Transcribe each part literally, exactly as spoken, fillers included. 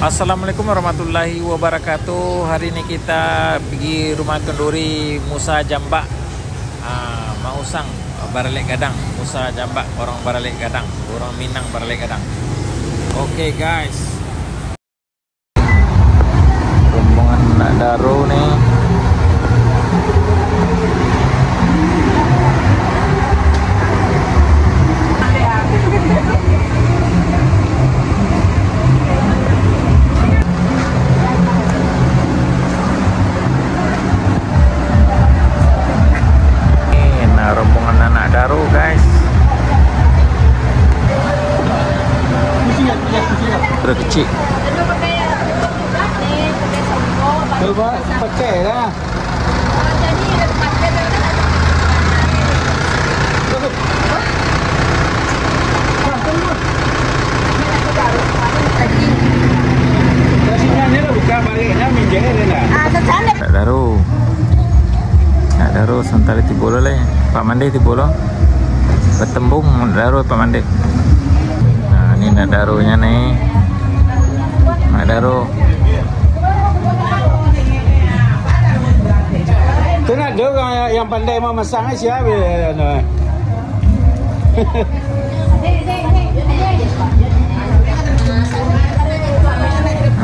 Assalamualaikum warahmatullahi wabarakatuh. Hari ini kita pergi rumah kenduri Musa Jambak. Ah, Mak Usang, baralek gadang. Musa Jambak, orang baralek gadang. Orang Minang baralek gadang. Oke, guys. Rombongan Nak Daro ni. Ni, nah, rombongan Nak Daro, guys. Udah kecil. Coba pakai lah. Nak Daro. Nak Daro santali tibo lo lai. Pak Mande tibo lo. Batembung Nak Daro, Pak Mande. Nah, ni Nak Daronyo ni. Nak Daro. Tu nak ado urang yang pandai mamasak, sia be, anu.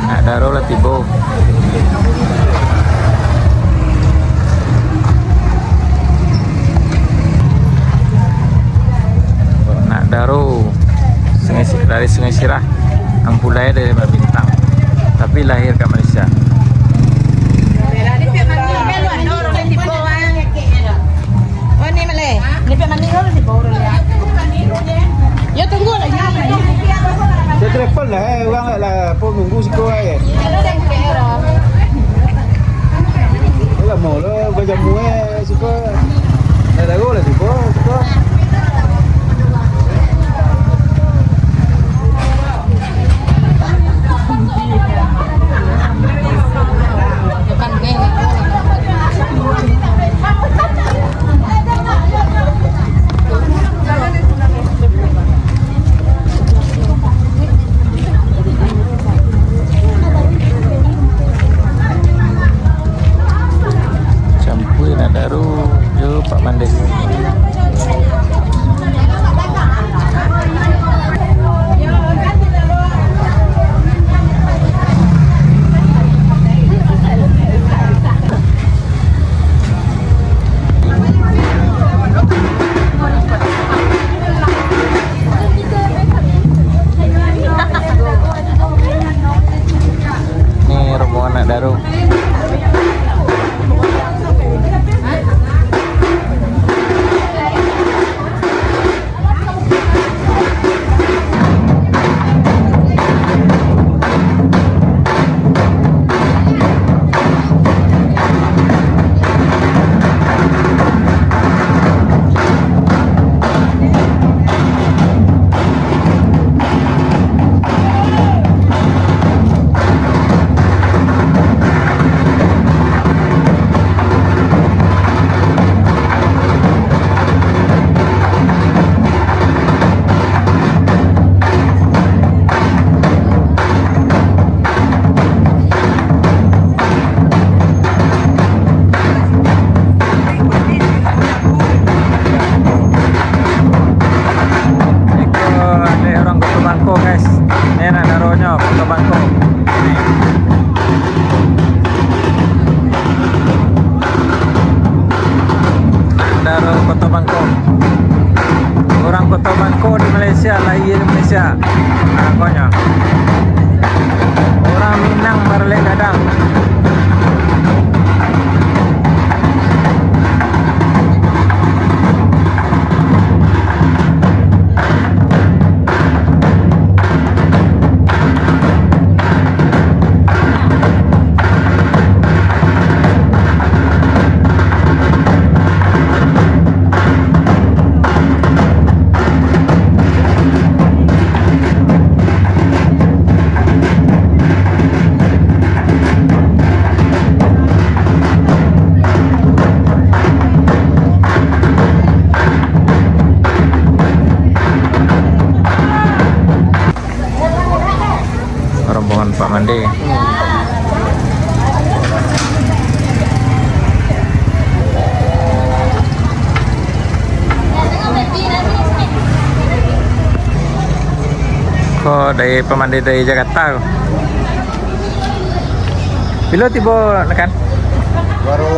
Nak Daro lah tibo. Nak Daro, Sungai Si-, dari Sungai Sirah, nan pulai dari Bintang, tapi lahir kat Malaysia. Oh, ni maleh. Ni pek manih dulu sih, baru lihat. Ya, tunggu lah, ya. Dia telepon lah, eh, orang lah, apa, nunggu siko, eh. Lama lah, bajamu, eh, siko. Dah lagu lah, siko, siko. Campur Nak Daro jo Pak Mande. Ni rombongan Nak Daro. Iko dek urang Koto Bangko, guys. Ni Nak Daronyo, Koto Bangko. Ni. Nak Daro Koto Bangko. Urang Koto Bangko di Malaysia, lahia di Malaysia. Nah, konyo. Urang Minang baralek gadang. Rombongan Pak Mande. Ko dari Pak Mande dari Jakarta ko. Bilo tibo, Rekan? Baru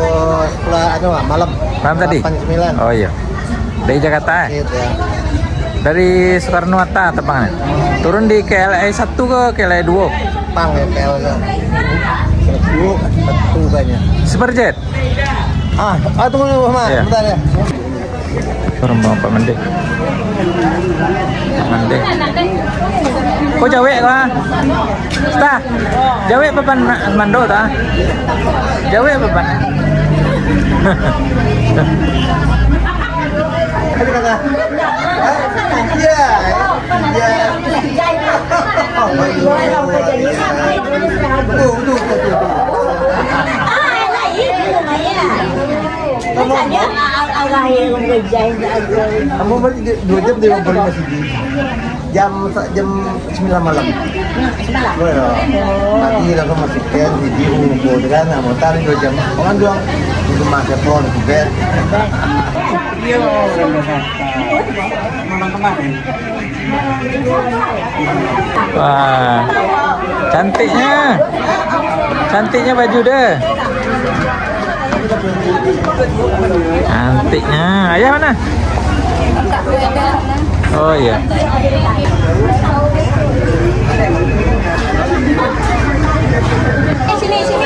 sepuluh, anu, malam. Malam tadi? Delapan sembilan. Oh, iyo. Dari Jakarta, eh? Iya. Dari Soekarno Hatta terbang, eh? Turun di K L I satu ke K L I dua? Pang ya, K L I dua. Satu, satu banyak. Superjet? Ah, ah, tunggu dulu, Mas. Iya. Bentar ya. Rombongan Pak Mande. Pak Mande. Ko jawek ko, ah? Tah. Jawek papan ma-, mando tah. Jawek papan. Iya. Iya. Betul, betul, betul, betul. Kamu berarti dua jam di rumah masih di jam, jam sembilan malam. Semalam? Oh, ya. Oh. Pagi langsung masuk ke, di rumah tu kan, nah, motor dua jam. Orang bilang, "Itu mah siapa, udah tugas." Iya, udah biasa. Memang kemarin. Wah, cantiknya. Cantiknya baju deh. Cantiknya. Ayah mana? Oh, iya.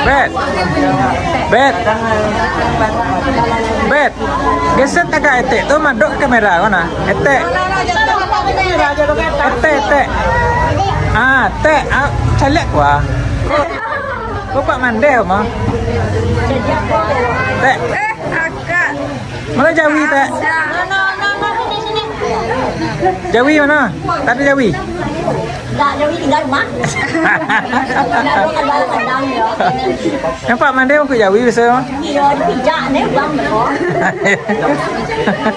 Bet. Bet. Bet. Geser agak etek tu, madok kamera ko nah. Etek. Etek, etek. Ah, etek. Ah, caliak ko ah. Bapak Mande mah. Tek. Eh, akak. Mano jawi, Tek? Jawi mano? Tadi jawi. Ndak jawi tinggal rumah. Ndak, kadang-kadang, ya. Nampak Mande mangkuik jawi biaso mah? Iyo, dipijak dek urang ko.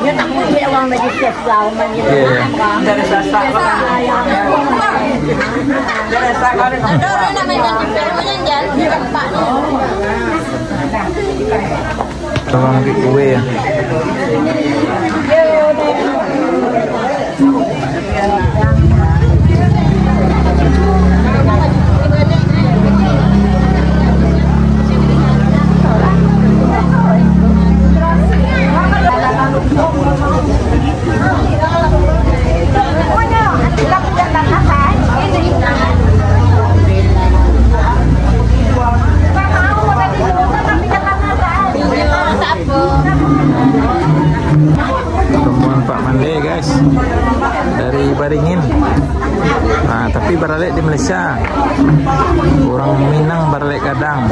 Iyo, takuik dek urang baju biaso, urang baju. Iyo, iyo. Biaso, ayam. Ada urang nak main dengan Jupiter, main dengan Jan. Dia nampak ni. Tolong di kue ya. Rombongan Pak Mande, guys, dari Baringin. Nah, tapi baralek di Malaysia. Urang Minang baralek Gadang.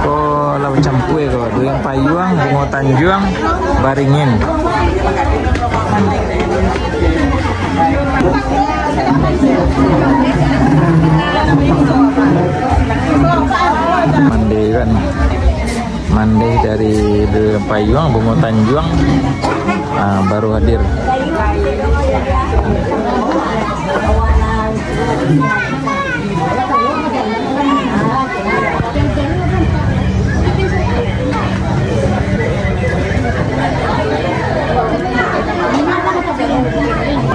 Oh, lah bacampua ko. Durian Payuang, Bungo Tanjuang, Baringin. Mande kan. Mande dari Durian Payuang, Bungo Tanjuang, ah, baru hadir.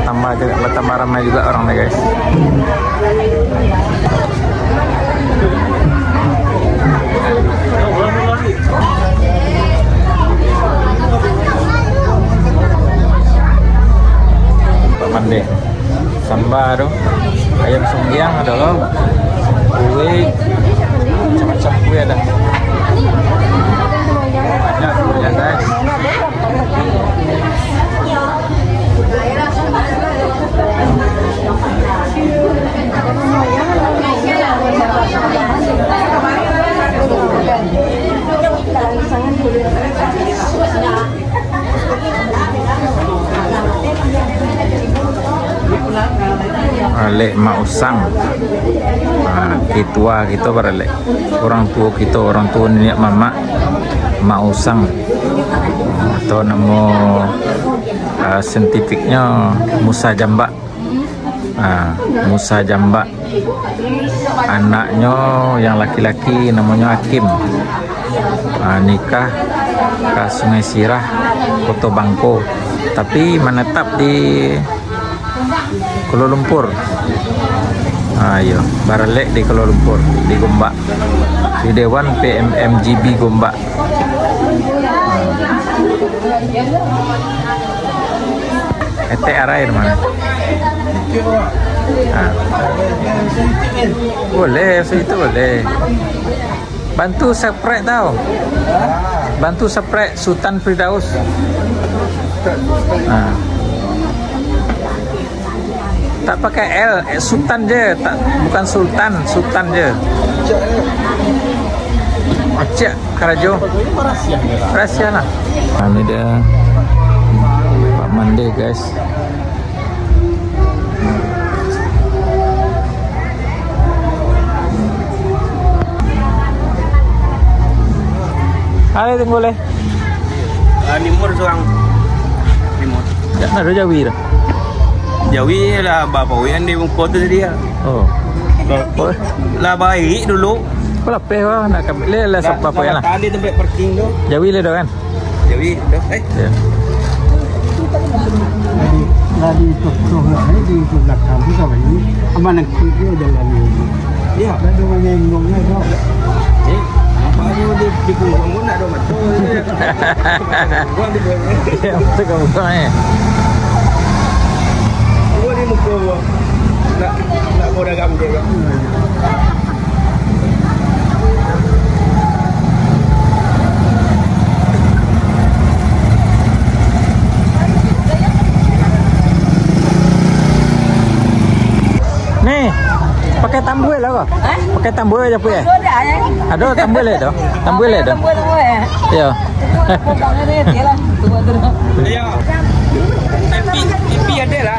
Tambah juga, bertambah ramai juga orang ni, guys. Pak Mande. Samba tu, ayam sunggiang ado lo, kue, macam-macam kue ado. Banyak kuenya, guys. Alek Mak Usang. Ah, ketua kito baralek. Urang tuo kito, urang tuo niniak mamak, Mak Usang. Atau namo, ah, saintifiknyo Musa Jambak. Ah, Musa Jambak. Anaknyo yang laki-laki namonyo Hakim. Ah, nikah ka Sungai Sirah, Koto Bangko. Tapi manatap di Kuala Lumpur. Ah, iyo, baralek di Kuala Lumpur, di Gombak. Di Dewan P M M G B Gombak. Etek arai di mano? Ah. Boleh, situ boleh. Bantu subscribe tau. Bantu subscribe Sutan Firdaus. Ah. Tak pakai L, eh, Sutan je, tak, bukan Sultan, Sutan je. Acak karajo. Rahsia lah. Kami dah Pak Mande, guys. Ada tunggu leh. Ah, Nimur surang. Nimur. Dak ado jawi dah. Jawi lah bapawian di muko tu tadi ya. Oh. Lah baik dulu. Kau lapeh wah nak kami leh lah. Lah, sebab lah lah. Tadi tempat parking tu. Jawi leh dah kan. Jawi tu. Eh. Ya. Lari, lari tu, tu, lari di belakang tu sama ini. Aman nak kiri dia jalan ni. Iya. Lalu main nong lah, bro. Eh, apa tu di, di punggung pun nak ada mata je. Gua di punggung. Ya, betul kau buka eh. Gua di muka gua. Nak, nak gua dagang dia, bro. Ni, pakai tambuih lah ko. Hah? Pakai tambuih je, Puy, eh? Ado dah, eh. Ado tambuih leh tu. Tambuih leh tu. Tambuih, tambuih, eh. Yo. Tambuih, tambuih, tambuih, lah. Tunggu, tunggu. Yo. Tapi, tapi ado lah.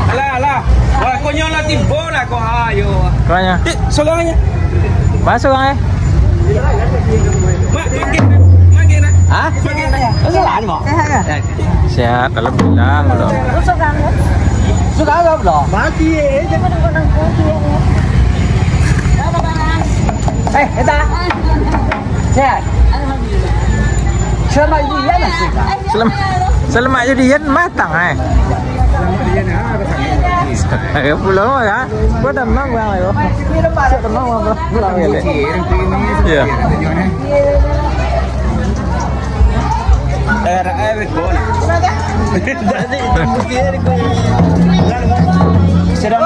Alah, alah. Wah, konyo lah tibo lah ko. Ayo. Banyak. Eh, sorang aja. Mana sorang, eh? Mak, makin, makin, nak. Hah? Makin, nak. Sehat, Mak? Sehat, ya? Eh. Sehat, alhamdulillah, belum. Suka kan? Suka kan, belum? Mati, eh. Eh, eta. Sehat? Alhamdulillah. Selamat Judian, Mas. Selem-, selamat Judian matang, eh. Pulau, ya. Gua damam, Bang, ayo. Siap damam, Bang. Pulang balik. Iya. Sudah.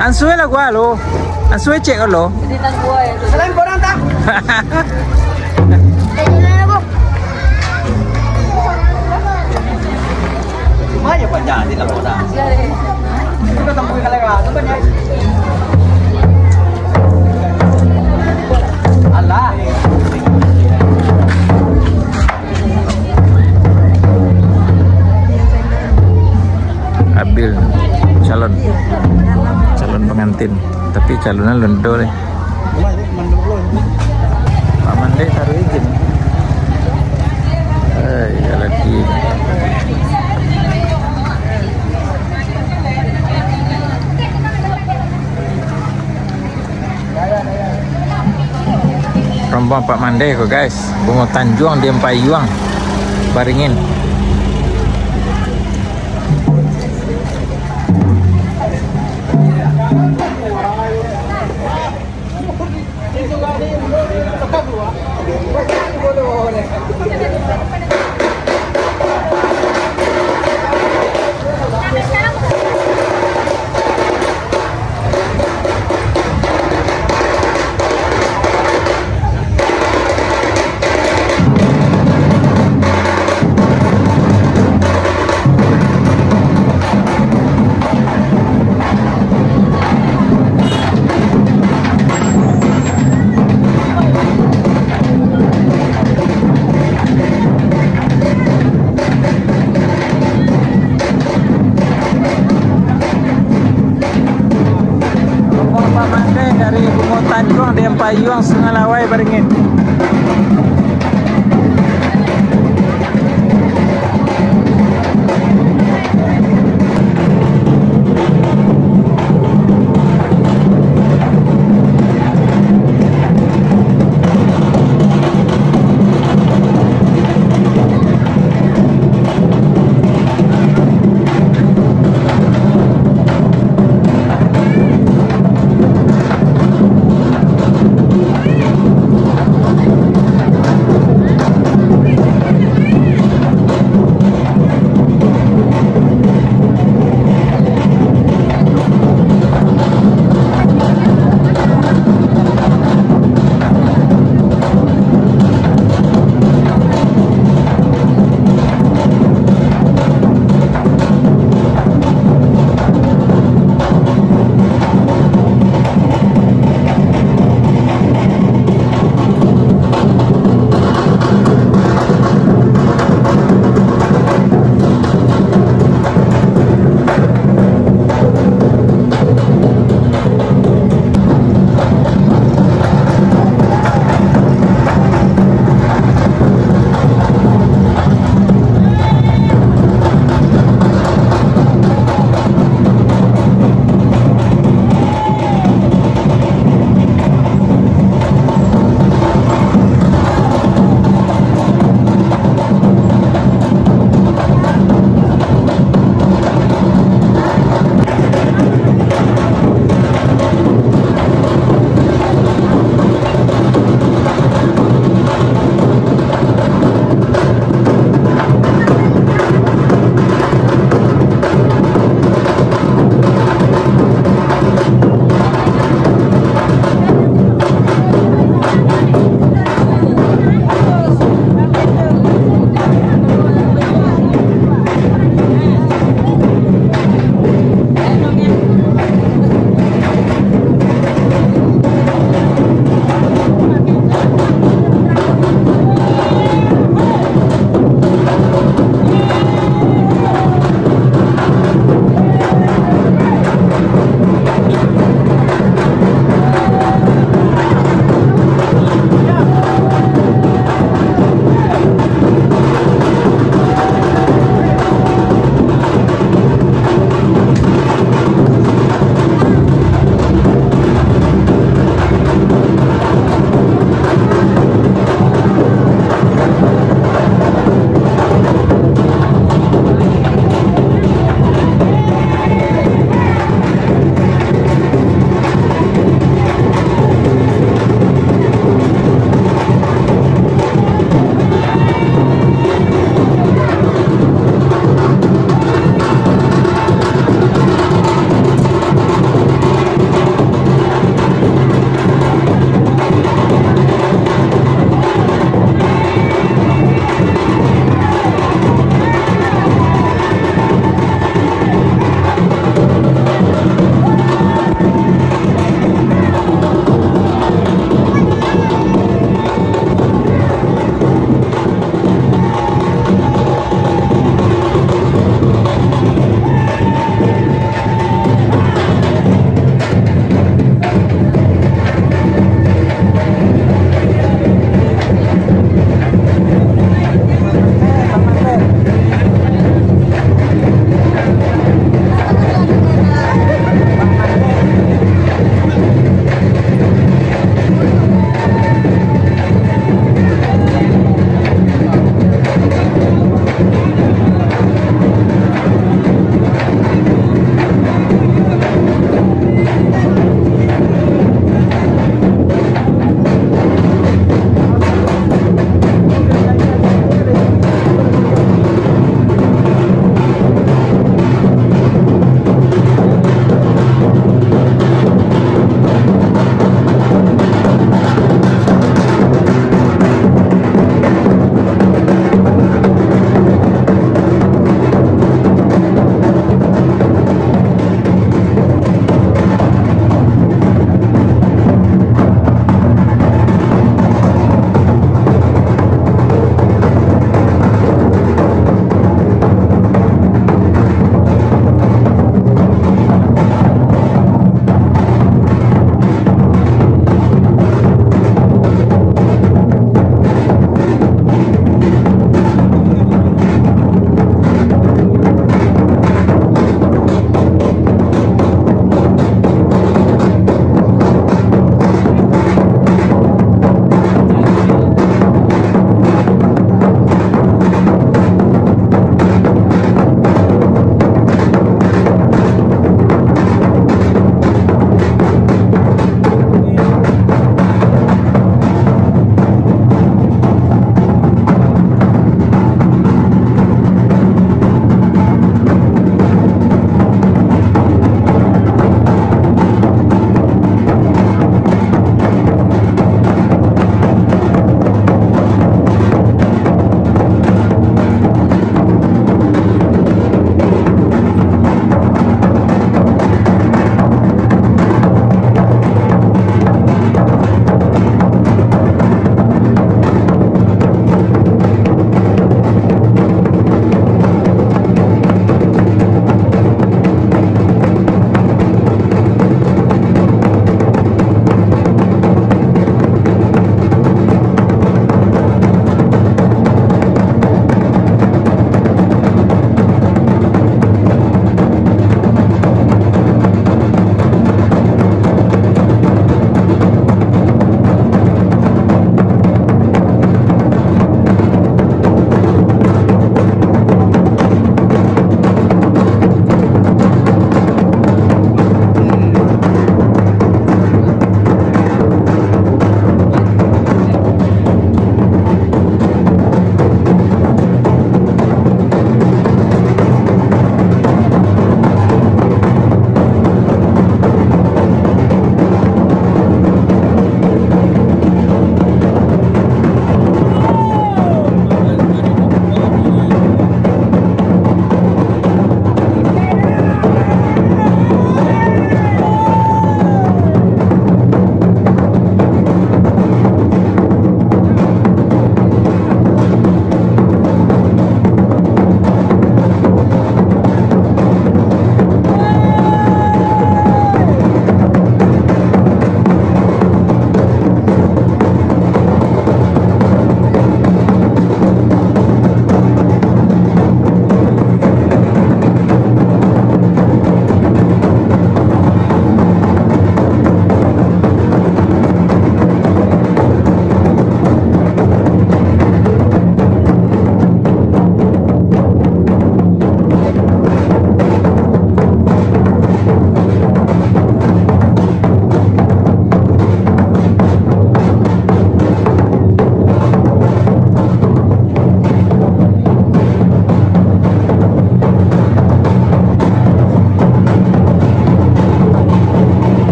Ansue lah gua lo. Ansue cek lo. Selain korang tak? Lumayan panjang di laporan. Alah. Abil calon, calon pengantin, tapi calonnya londo deh. Pak Mande taruh izin. Eh, iya lagi. Rombongan Pak Mande ko, guys. Bungo Tanjuang di Ampayuang, Baringin. Gantuang di Ampayuang, Sungai Lawai, Baringin.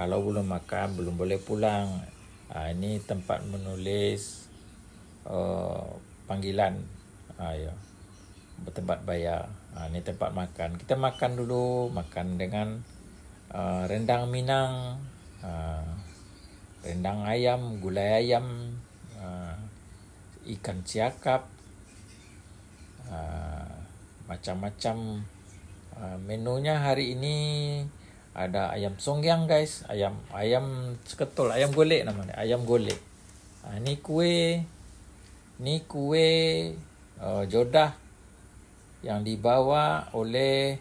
Kalau belum makan, belum boleh pulang. Ah, ini tempat menulis, eh, panggilan. Ah, ya. Tempat bayar. Ah, ini tempat makan. Kita makan dulu, makan dengan, eh, rendang Minang, ah, rendang ayam, gulai ayam, ah, ikan ciakap, ah, macam-macam. Ah, menunya hari ini ada ayam songgiang, guys, ayam, ayam seketol, ayam golek namanya, ayam golek. Ah, ni kue, ni kue, eh, jodah yang dibawa oleh,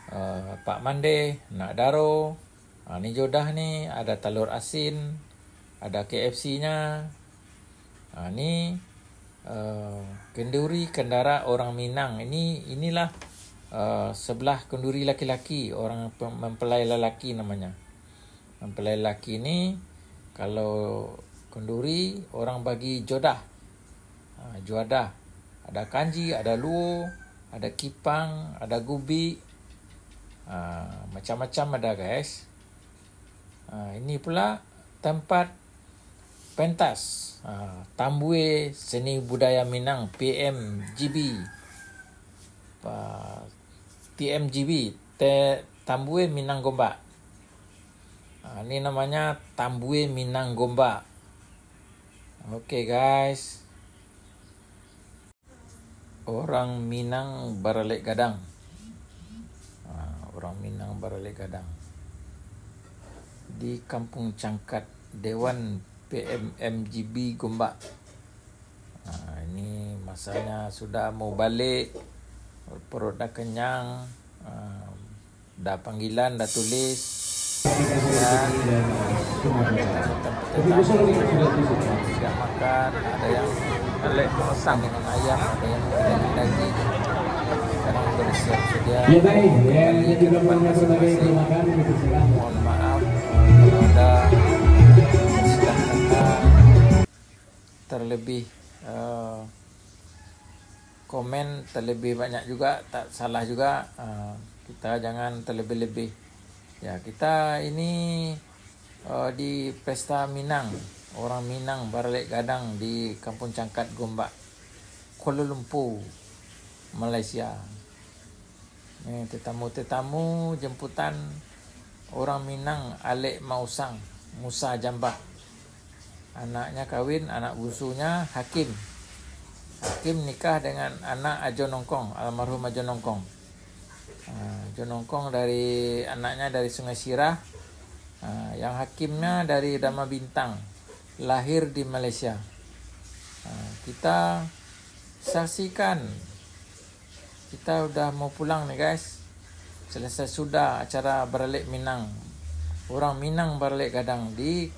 eh, Pak Mandeh, Nak Daro. Ah, ni jodah ni ada talur asin, ada K F C-nya. Ah, ni, eh, kenduri kendara orang Minang. Ini, inilah, eh, sebelah kenduri laki-laki, orang pe-, mempelai lelaki namanya. Mempelai lelaki ni, kalau kenduri, orang bagi jodah. Ah, juadah. Ada kanji, ada luo, ada kipang, ada gubik. Ah, macam-macam ada, guys. Ah, ini pula tempat pentas. Ah, Tambue Seni Budaya Minang, P M G B. Pa-, P M G B, te-, Tambue Minang Gombak. Ah, ini namanya Tambue Minang Gombak. Oke, guys. Orang Minang baralek gadang. Ah, orang Minang baralek gadang. Di Kampung Cangkat, Dewan P M M G B Gombak. Ah, ini masanya sudah mau balik, perut dah kenyang. Ah, Dah panggilan, dah tulis. Ya. Siap makan, ada yang alek masak dengan ayam, ada yang dengan daging. Sekarang bersiap sedia. Ya, baik. Ya, ini juga banyak sebagai terima kasih. Mohon maaf, kalau ada salah kata. Terlebih, eh, komen terlebih banyak juga, tak salah juga. Ah, kita jangan terlebih-lebih. Ya, kita ini, eh, di Pesta Minang, orang Minang baralek gadang di Kampung Cangkat Gombak, Kuala Lumpur, Malaysia. Eh, tetamu-tetamu jemputan orang Minang, Alek Mausang, Musa Jambah. Anaknya kawin, anak bungsunya Hakim. Hakim nikah dengan anak Ajo Nongkong, almarhum Ajo Nongkong. Ah, Ajo Nongkong dari, anaknya dari Sungai Sirah. Ah, yang Hakimnya dari Dama Bintang, lahir di Malaysia. Ah, kita saksikan. Kita udah mau pulang nih, guys. Selesai sudah acara baralek Minang. Orang Minang baralek gadang di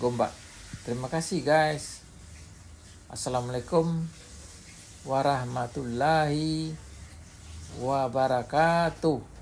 Gombak. Terima kasih, guys. Assalamualaikum warahmatullahi wabarakatuh.